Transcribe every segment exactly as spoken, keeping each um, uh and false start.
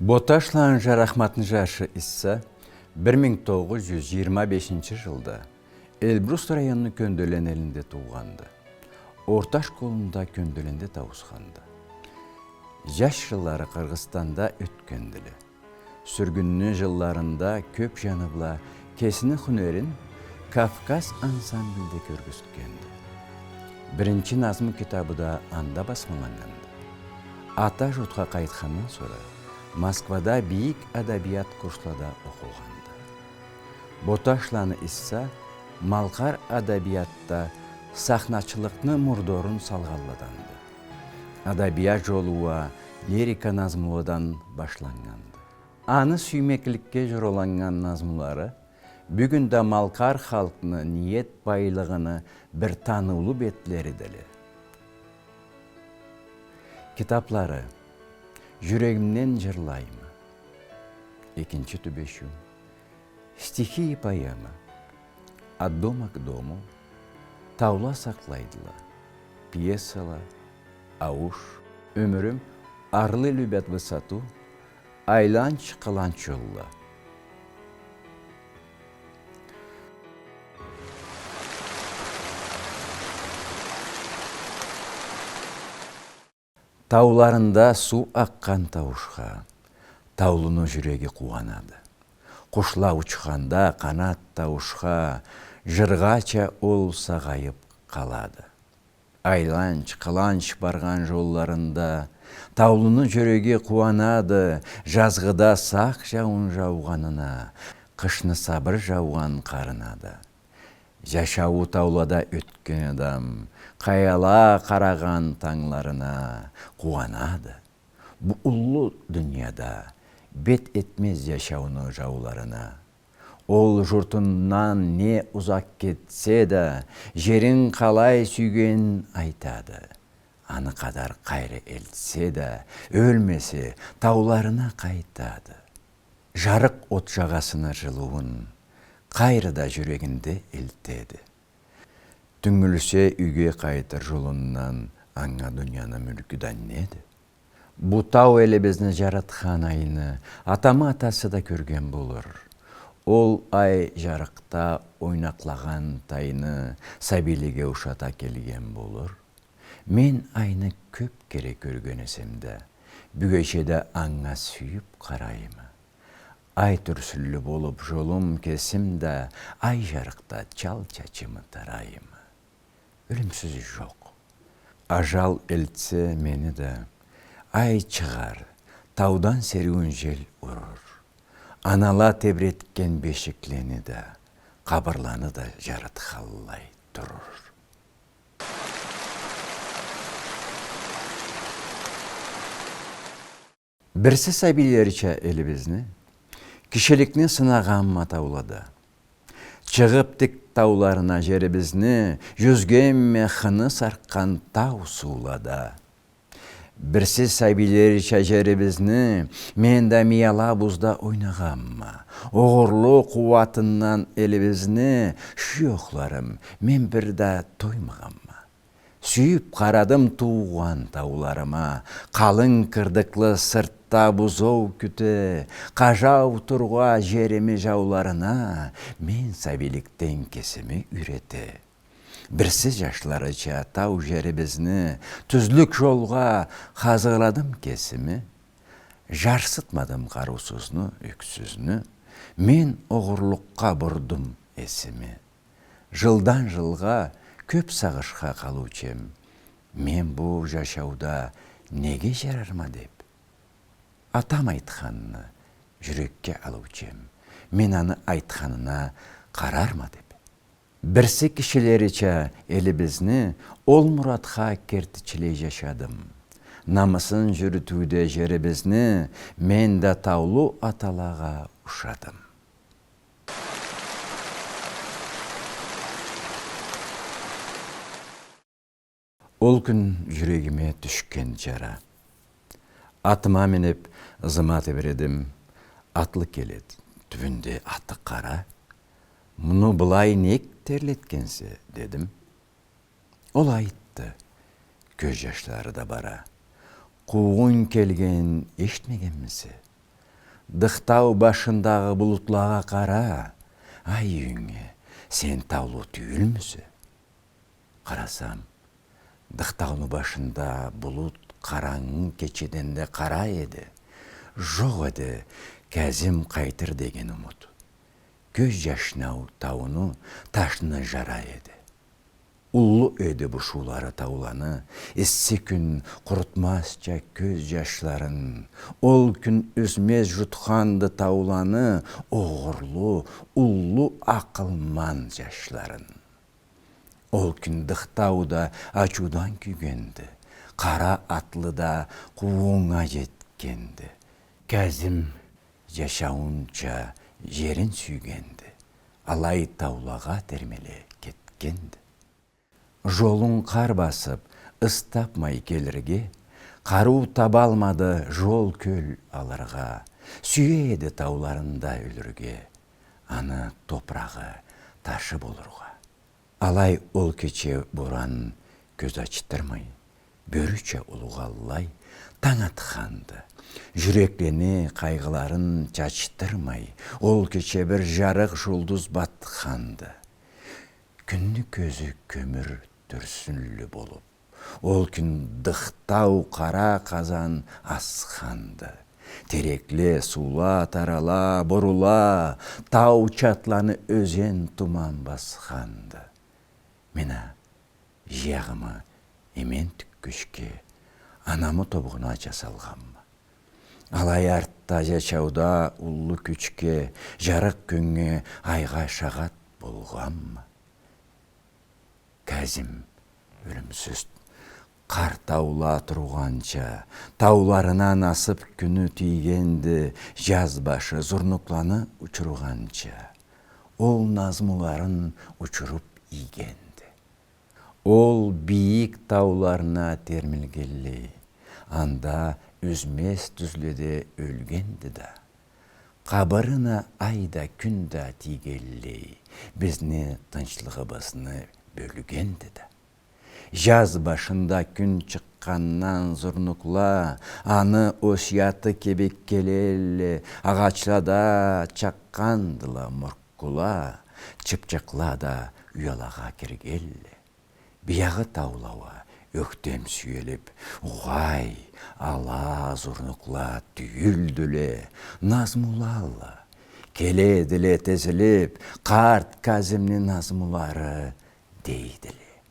Боташланы Жарахматны жашы Исса бир минг тогъуз жюз жыйырма бешинчи жылда Эльбрус районуну Кёнделен элинде туугъанды. Орта школун да Кёнделенде тауусханды. Жаш жыллары Къыргъызстанда ётгендиле. Сюргюнню жылларында кёп жаны бла кесини хунерин Кавказ ансамбльде кёргюзтгенди. Биринчи назму китабы да анда басмаланнганды. Ата журтха къайтхандан сора Москвада бийик адабият курслада окъугъанды. Боташланы Исса малкъар адабиятда сахначылыкъны мурдорун салгъанладанды. Адабият жолу уа лирика назмуладан башланнганды. Аны сюймекликге жораланнган назмулары бюгюн да малкъар халкъны ниет байлыгъыны бир таныулу бетлеридиле. Китаплары: «Жюрегимден жырлайма», «Экинчи тюбешиу», «Стихи и поэмы», «От дома к дому», «Таула сакълайдыла», пьесала, «Аууш», «Ёмюрюм», «Орлы любят высоту», «Айланч-къыланч жолла». Тауларында суу акъгъан тауушха таулуну жюреги къууанады. Къушла учханда къанат тауушха, жыргъача ол сагъайып къалады. Айланч-къыланч баргъан жолларында таулуну жюреги къууанады, жазгъыда сакъ жауун жаугъанына, къышны сабыр жаугъан къарына да. Жашауу таулада ётген адам къаяла къарагъан тангларына къууанады. Бу уллу дунияда бет этмез жашауну жауларына. Ол журтундан не узакъ кетсе да, жерин къалай сюйгенин айтады. Аны къадар къайры элтсе да, ёлмесе, тауларына къайтады. Жарыкъ от жагъасыны жылыуун къайры да жюрегинде элтеди. Тюнгюлсе юйге къайтыр жолундан, анга дунияны мюлкю да неди? Бу тау элибизни жаратхан айны атамы атасы да кёрген болур. Ол ай жарыкъда ойнакълагъан тайны сабийлеге ушата келген болур. Мен айны кёп кере кёрген эсем да, бюгече да анга сюйюп къарайма. Ай тюрсюнлю болуп жолум кесим да, ай жарыкъда чал чачымы тарайма. Ёлюмсюз жокъ. Ажал элтсе мени да, ай чыгъар, таудан сериуюн жел урур. Анала тебретген бешиклени да, къабырланы да жарытханлай турур. Бирси сабийлерича элибизни, кишиликни сынагъанма таулада. Чыгъып тик тауларына жерибизни, жюзгенме хыны саркъгъан тау суулада. Бирси сабийлерича жерибизни, мен да мияла бузда ойнагъанма. Огъурлу къууатындан элибизни, шу ёхларым, мен бир да тоймагъанма. Сюйюп къарадым туугъан тауларыма, къалын кырдыкълы сыртда бузоу кюте, къажау тургъа жерими жауларына, мен сабийликден кесими юйрете. Бирси жашларыча тау жерибизни, тюзлюк жолгъа хазырладым кесими. Жарсытмадым къарыусузну, ёксюзню, мен огъурлукъгъа бурдум эсими. Жылдан жылгъа кёп сагъышха къалыучем, мен бу жашауда неге жарарма деп. Атам айтханны жюрекге алыучем, мен аны айтханына къарарма деп. Бирси кишилерича элибизни ол муратха кертичилей жашадым. Намысын жюрютюуде жерибизни мен да таулу аталагъа ушадым. Ол кюн жюрегиме тюшген жара. Атыма минип, ызыма тебиредим. Атлы келеди, тюбюнде аты къара. Муну былай нек терлетгенсе, дедим. Ол айтды, кёз жашлары да бара. Къуугъунг келгенин эшитмегенмисе? Дыхтау башындагъы булутлагъа къара, ай юйюнге, сен таулу тюйюлмюсе? Къарасам, Дыхтауну башында булут къарангы кечеден да къара эди. Жокъ эди Кязим къайтыр деген умут. Кёз жашнау тауну ташына жара эди. Уллу эди бушуулары тауланы, исси кюн къурутмазча кёз жашларын. Ол кюн юзмез жутханды тауланы огъурлу, уллу акъылман жашларын. Ол кюн Дыхтау да ачыудан кюйгенди, къара атлы да къууунга жетгенди. Кязим жашауунча жерин сюйгенди, алай таулагъа термеле кетгенди. Жолун къар басып, ыз тапмай келирге, къарыу табалмады жол-кёл алыргъа. Сюе эди тауларында ёлюрге, аны топурагъы, ташы болургъа. Алай ол кече боран кёз ачдырмай, бёрюча улугъанлай танг атханды. Жюреклени къайгъыларын чачдырмай, ол кече бир жарыкъ жулдуз батханды. Кюнню кёзю кёмюр тюрсюнлю болуп, ол кюн Дыхтау къара къазан асханды. Терекле, суула тарала, бурула, тау чатланы ёзен туман басханды. Мен а жыягъымы эмен тюккючге, анамы тобугъуна ача салгъанма. Алай артда жашауда уллу кючге, жарыкъ кюннге, айгъа шагъат болгъанма. Кязим ёлюмсюз къарт аула тургъанча, тауларына насып кюню тийгенди, жаз башы зурнукъланы учургъанча, ол назмуларын учуруп ийгенди. Ол бийик тауларына термилгенлей, анда юзмез тюзледе ёлгенди да. Къабырына ай да, кюн да тийгенлей, бизни тынчлыгъыбызны бёлгенди да. Жаз башында кюн чыкъгъандан зурнукла, аны осуяты кибик келелле, агъачлада чакъгъандыла мурккула, чыпчыкъла да уялагъа киргелле. Биягъы таула уа ёхтем сюелип, угъай, ала зурнукла тюйюлдюле, назмулала. Келедиле тезилип, къарт Кязимни назмулары, дейдиле.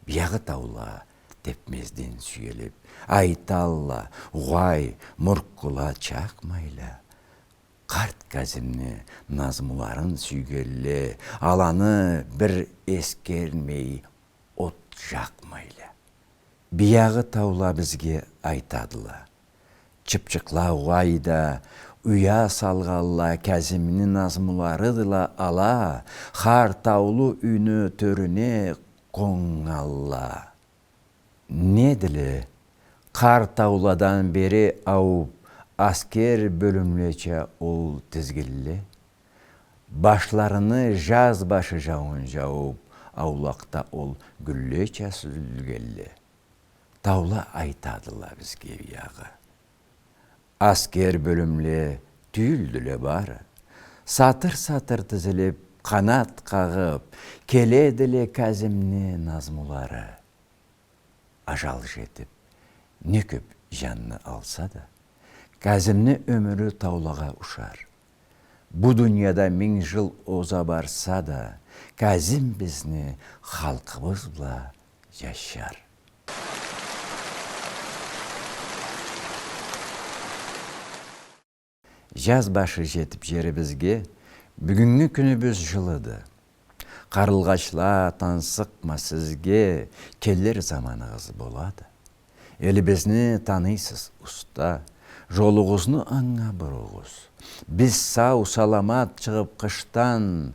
Биягъы таула тепмезден сюелип, айталла, угъай, мурккула чакъмайла. Къарт Кязимни назмуларын сюйгелле, аланы бир эскермей от жакъмайла. Биягъы таула бизге айтадыла. Чыпчыкъла угъай да уя салгъалла, Кязимни назмуларыдыла ала, хар таулу юйню тёрюне къоннгалла. Недиле, къарт ауладан бери ауп, аскер бёлюмлеча ол тизгинле? Башларыны жаз башы жауун жауп, аулакъда ол гюллеча сюзюлгелле. Таула айтадыла бизге биягъы. Аскер бёлюмле тюйюлдюле бары. Сатыр-сатыр тизилип, къанат къагъып, келедиле Кязимни назмулары. Ажал жетип, не кёп жанны алса да, Кязимни ёмюрю таулагъа ушар. Бу дунияда минг жыл оза барса да, Кязим бизни халкъыбыз бла жашар. Жаз башы жетип жерибизге, бюгюннгю кюнюбюз жылыды. Къарылгъачла, тансыкъма сизге, келир заманыгъыз болады. Элибизни таныйсыз уста, жолугъузну анга буругъуз. Биз сау-саламат чыгъып къышдан,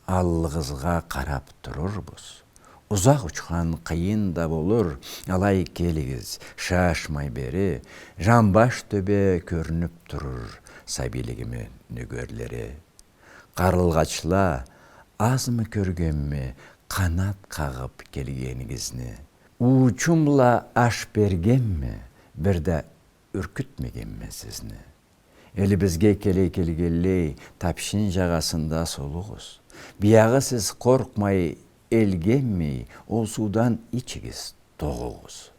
аллыгъызгъа къарап турурбуз. Узакъ учхан къыйын да болур, алай келигиз, шашмай бери, Жамбаш тёбе кёрюнюп турур, сабийлигими нёгерлери. Къарылгъачла, азмы кёргенме къанат къагъып келгенигизни? Уучум бла аш бергенме, бир да юркютмегенме сизни. Элибизге келе келгенлей, тапшын жагъасында солугъуз. Биягъы сиз къоркъмай, элгенмей, ол суудан ичигиз, тогъугъуз.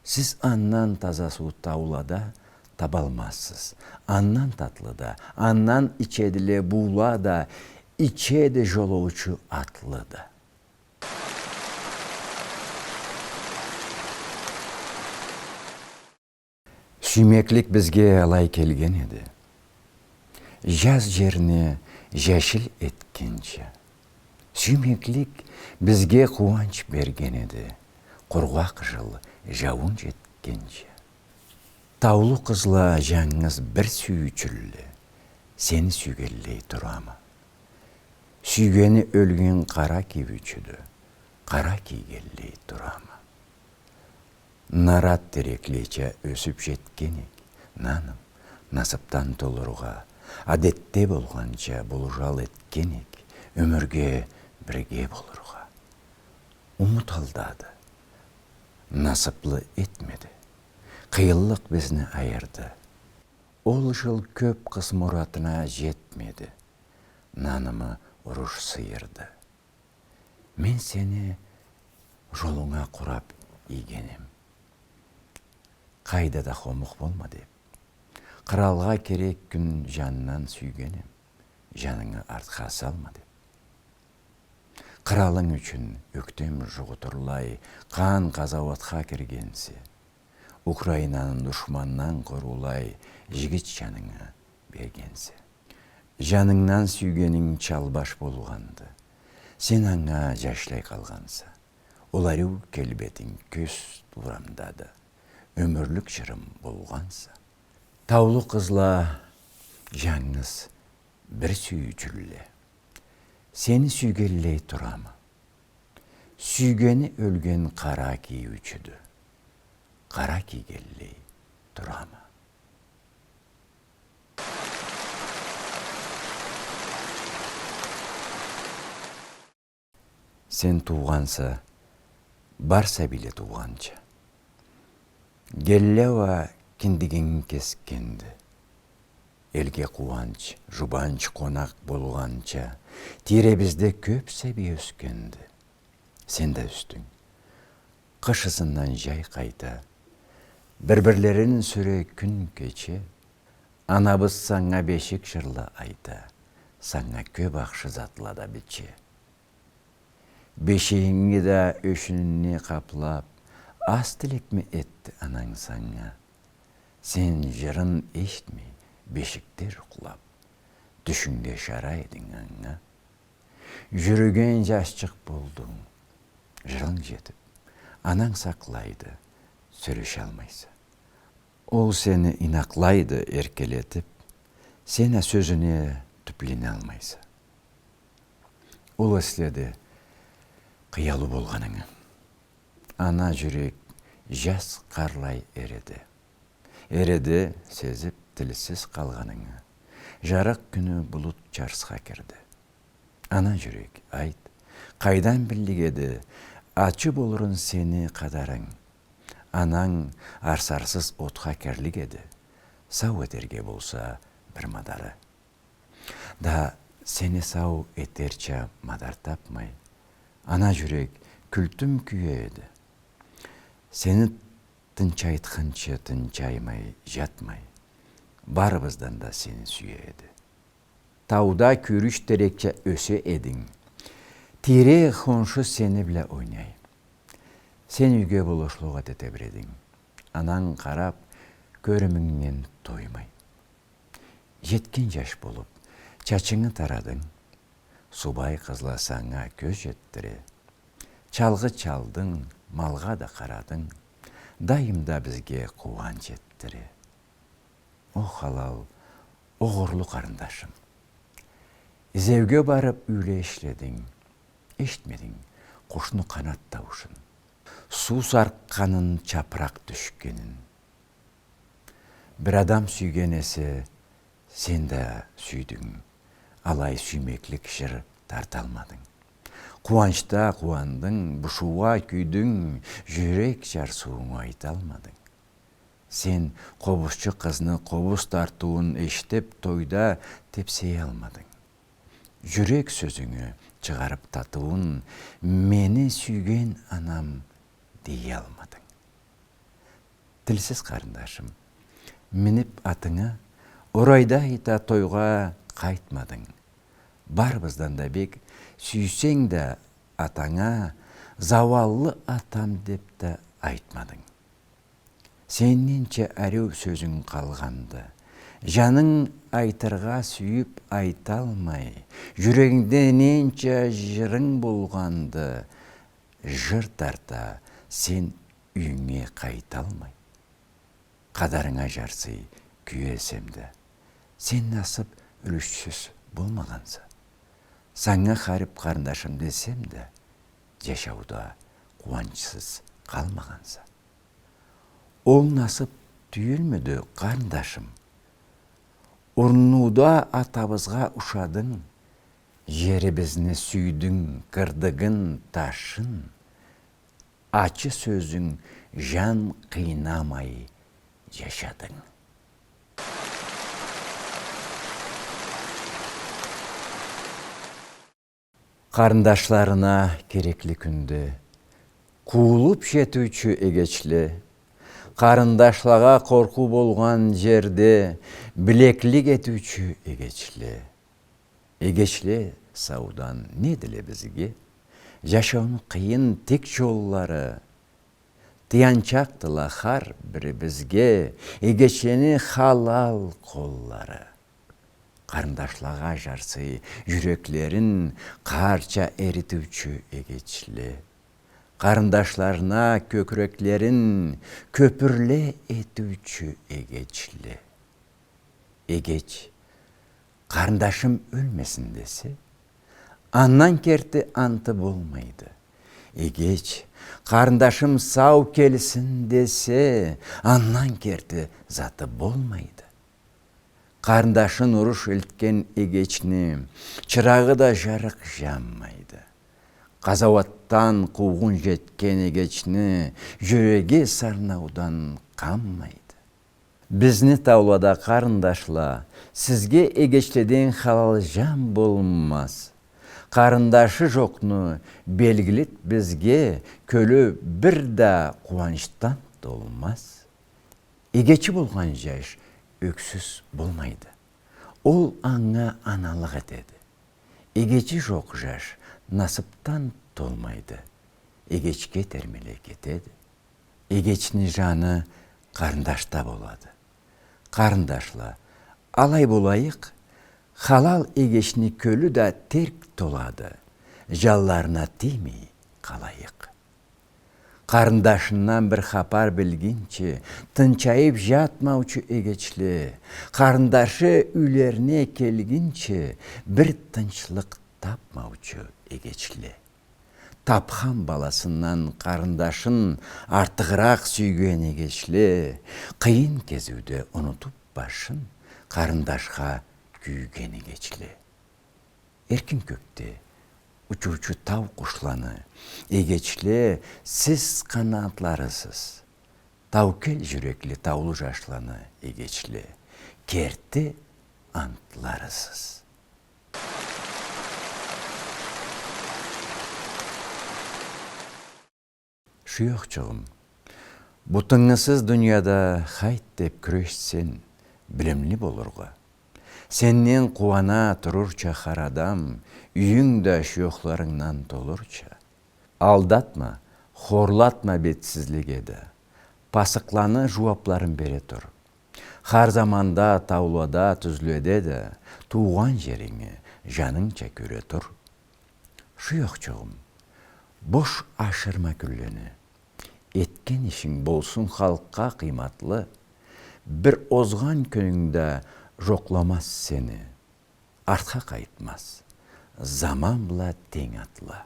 Сиз андан таза суу таулада табалмазсыз. Андан татлы да, андан ичедиле буула да, ичеди жолоучу атлы да. Сюймеклик бизге алай келген эди. Жаз жерни жашил этгенча. Сюймеклик бизге къууанч берген эди. Къургъакъ жыл жауун жетгенча. Таулу къызла жангыз бир сюйюучюлле, сени сюйгенлей турама. Сюйгени ёлген къара кийиучюдю, къара кийгенлей турама. Нарат тереклеча ёсюп жетгеник, наным, насыпдан толургъа, адетде болгъанча болужал этгеник, ёмюрге бирге болургъа. Умут алдады, насыплы этмеди. Къыйынлыкъ бизни айырды. Ол жыл кёп къыз муратына жетмеди. Нанымы уруш сыйырды. Мен сени жолунга къурап ийгенем. Къайда да хомукъ болма деп. Къыралгъа керек кюн жандан сюйгенем. Жанынгы артха салма деп. Къыралынг ючюн ёктем жугъутурлай къан къазауатха киргенсе. Украинаны душмандан къоруулай жигит жанынгы бергенсе. Жанынгдан сюйгенинг чалбаш болгъанды. Сен анга жашлай къалгъанса. Ол ариу келбетинг кёз турамдады. Ёмюрлюк жырым болгъанса. Таулу къызла жангыз бир сюйюучюлле. Сени сюйгенлей турама. Сюйгени ёлген къара кийиучюдю. Къара кийгенлей турама. Сен туугъанса, бар сабийле туугъанча. Гелле уа киндигинги кесгенди. Элге къууанч, жубанч къонакъ болгъанча, тийребизде кёп сабий ёсгенди. Сен да ёсдюнг. Къыш ызындан жай къайта. Бир-бирлерин сюре кюн кече. Анабыз санга бешик жырла айта. Санга кёп ахшы затла да биче. Бешигинги да ёшюнюню къаплап, аз тилекми этди ананг санга? Сен жырын эшитмей, бешикде жукълап, тюшюнгде шара эдинг анга. Жюрюген жашчыкъ болдунг, жырынг жетип, ананг сакълайды, сёлешалмайса. Ол сени ийнакълайды эркелетип, сен а сёзюне тюпленалмайса. Ол эследи къыяулу болгъанынгы. Ана жюрек жаз къарлай эреди. Эреди, сезип, тилсиз къалгъанынгы. Жарыкъ кюню булут чарсха кирди. Ана жюрек, айт, къайдан биллик эди ачы болурун сени къадарынг? Ананг арсарсыз отха кирлик эди, сау этерге болса бир мадары. Да сени сау этерча мадар тапмай, ана жюрек кюлтюм кюе эди. Сени тынчайтхынчы тынчаймай, жатмай, барыбыздан да сени сюе эди. Тауда кюрюч терекча ёсе эдинг. Тийре хоншу сени бла ойнай. Сен юйге болушлукъ эте тебрединг. Ананг къарап, кёрюмюнгден тоймай. Жетген жаш болуп, чачынгы тарадынг. Субай къызла санга кёз жетдире. Чалгъы чалдынг, малгъа да къарадынг. Дайым да бизге къууанч этдире. О халал, огъурлу къарындашым. Изеуге барып юйле ишлединг. Эшитмединг къушну къанат тауушун. Суу саркъгъанын, чапыракъ тюшгенин. Бир адам сюйген эсе, сен да сюйдюнг. Алай сюймеклик жыр тарталмадынг. Къууанчда къууандынг, бушуугъа кюйдюнг, жюрек жарсыуунгу айталмадынг. Сен къобузчу къызны къобуз тартыуун эшитип, тойда тепсеялмадынг. Жюрек сёзюнгю чыгъарып татыуун, мени сюйген анам, деялмадынг. Тилсиз къарындашым, минип атынга, орайда айта тойгъа къайтмадынг. Барыбыздан да бек сюйсенг да атанга, зауаллы атам деп да айтмадынг. Сен ненча ариу сёзюнг къалгъанды, жанынг айтыргъа сюйюп айталмай, жюрегингде ненча жырынг болгъанды, жыр тарта сен юйюнге къайталмай. Къадарынга жарсый кюе эсем да, сен насып юлюшчюсю болмагъанса. Санга харип къарындашым десем да, жашауда къууанчсыз къалмагъанса. Ол насып тюйюлмюдю, къарындашым? Урнууда атабызгъа ушадынг, жерибизни сюйдюнг, кырдыгын, ташын. Ачы сёзюнг жан къыйнамай жашадынг. Къарындашларына керекли кюнде къуулуп жетиучю эгечле, къарындашлагъа къоркъуу болгъан жерде билеклик этиучю эгечле. Эгечле саудан недиле бизге? Жашауну къыйын тик жоллары, тыянчакъдыла хар бирибизге эгечлени халал къоллары. Къарындашлагъа жарсый жюреклерин къарча эритиучю эгечле. Къарындашларына кёкюреклерин кёпюрле этиучю эгечле. Эгеч, къарындашым ёлмесин десе, андан керти анты болмайды. Эгеч, къарындашым сау келсин десе, андан керти заты болмайды. Къарындашын уруш элтген эгечни чырагъы да жарыкъ жанмайды. Къазауатдан къуугъун жетген эгечни жюреги сарнаудан къанмайды. Бизни таулада, къарындашла, сизге эгечледен халал жан болмаз. Къарындашы жокъну белгилит бизге, кёлю бир да къууанчдан толмаз. Эгечи болгъан жаш ёксюз болмайды. Ол анга аналыкъ этеди. Эгечи жокъ жаш насыпдан толмайды. Эгечге термеле кетеди. Эгечни жаны къарындашда болады. Къарындашла, алай болайыкъ, халал эгечни кёлю да терк толады, жанларына тиймей къалайыкъ. Къарындашындан бир хапар билгинчи, тынчайып жатмаучу эгечле, къарындашы юйлерине келгинчи, бир тынчлыкъ тапмаучу эгечле. Тапхан баласындан къарындашын артыгъыракъ сюйген эгечле, къыйын кезиуде унутуп башын, къарындашха кюйген эгечле. Эркин кёкде учуучу тау къушланы эгечле, сиз къанатларысыз. Таукел жюрекли таулу жашланы эгечле, керти антларысыз. Шуёхчугъум, бу тынгысыз дунияда хайт деп кюрешсенг билимли болургъа. Сенден къууана турурча хар адам, юйюнг да шуёхларынгдан толурча. Алдатма, хорлатма бетсизликге да, пасыкъланы жууапларын бере тур. Хар заманда таулада, тюзледе да туугъан жеринги жанынгча кёре тур. Шуёхчугъум, бош ашырма кюнлени. Этген ишинг болсун халкъгъа къыйматлы. Бир озгъан кюнюнг да жокъламаз сени. Артха къайтмаз. Заман бла тенг атла.